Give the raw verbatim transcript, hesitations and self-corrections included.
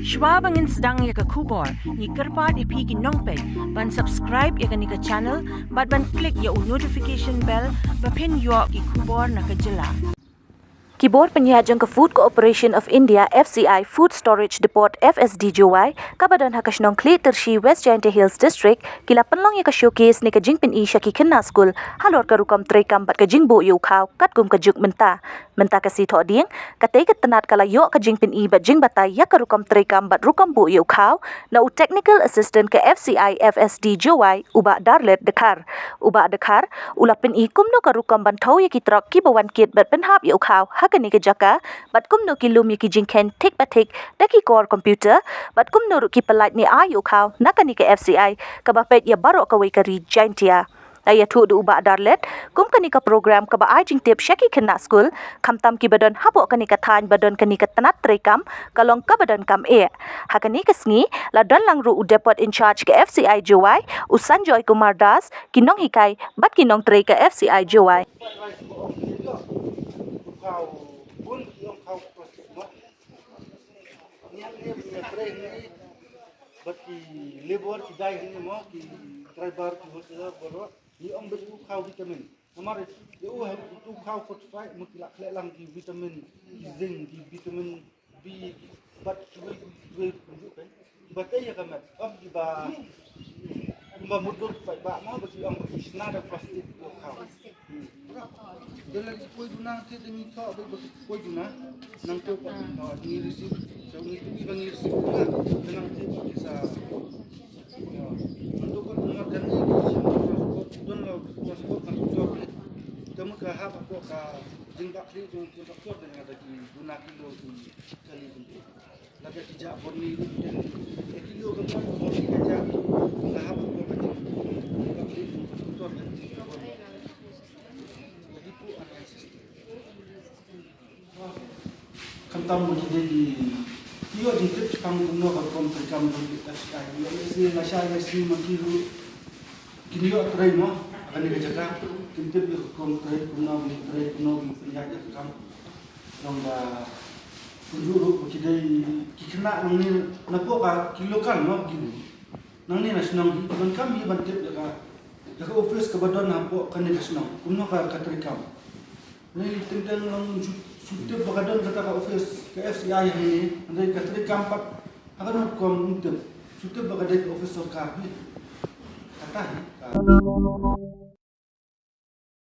Shwa ba ngin sdang ïa ka khubor, ngi kyrpad ïa phi ki nongpeit ban subscribe ïa kane ka channel bad ban click ïa u notification bell ba phin ïoh ki khubor na ka jylla. Ki bor pynïaid jong ka Food Corporation of India F C I Food Storage Depot F S D Jowai kaba don ha ka shnong Khliehtyrshi West Jaintia Hills District ki la pynlong ïa ka showcase ne ka jingpyni sha ki khynnah skul halor ka rukom treikam bad ka jingbuh ïa u khaw katkum ka juk mynta. Mynta ka sngi Thohdieng, katei ka tnat ka la ïoh ka jingpyni bad jingbatai ïa ka rukom treikam bad rukom buh ïa u khaw na u Technical Assistant ka F C I F S D Jowai, u Bah Darlet Dkhar. U Bah Dkhar u la pyni kumno ka rukom ban thew ïa ki trok kiba wan kit bad pynhap ïa u khaw ha kane ka jaka, bad kumno ki lum ïa ki jingkheiñ thik pa thik da ki kor computer, bad kumno ruh ki pyllait ne ai ïa u khaw na kane ka F C I kaba peit ïa baroh kawei ka ri Jaintia. La ïathuh da u Bah Darlet kum kane ka program kaba ai jingtip sha ki khynnah skul, khamtam kiba don hapoh kane ka thaiñ ba don kane ka tnat treikam, ka long kaba donkam eh. Ha kane ka sngi la don lang ruh u Depot in-charge ka F C I Jowai, u Sanjoy Kumar Das, ki nonghikai bad ki nongtrei ka F C I Jowai. Bad ki labour ki dai hangne mo, ki driver, ki wholesaler baroh, ngi ong bad u khaw vitamin. Namar ïa u ha u khaw fortified mo, ki la khleh lang ki vitamin, ki zinc, ki vitamin B, bad kiwei kiwei kumjuh kan. Kiba tei ïa ka met, ym kiba kumba mutdur paidbah mo, ba ki ong ba ki shna da plastik ïa u khaw. Te la ki poi duna te te ngi thoh ba ki poi duna. Nangta pat ngi thoh ngi receive. So ngi tu ba ngi receive duna. Te nangta pat ki sa. Nangta pat ngi kan ngi don la transport nang tu. Te mut ka hap ko ka jingbakri jong kontraktor te nga da ki duna kilo ki kali. Lada ki jah bor ni, eh, kilo ka mon bor ni ka jah, ka hap ko ka jing, ka kli, ka tutor ka jing, ka bor ni. Ka dipu an ai system. Khamtam mo ki dei ki, ki ïoh jingtip shaphang kumno ka rukom treikam jong ki F C I. Ïoh ïa si nga shai nga si ma ki ruh. Kin ïoh trei mo, ha kane ka jaka. Kin tip ïa ka rukom trei, kumno ki trei, kumno ki pynïaid ïa ka kam. Long ba kumjuh ruh ba ki dei ki khynnah nangne na pok ka ki local mo ki. Nangne na shnong hi ban kam hi ban tip ïa ka, ïa ka office kaba don na pok kane ka shnong. Kumno ka, ka treikam. Hynrei teng teng long shu, shu tip ba ka don kata ka office ka F C I hangne. Hynrei ka treikam pat ha ka rukom ym tip. Shu tip ba ka dei ka office sorkar hi. Kata hi ka.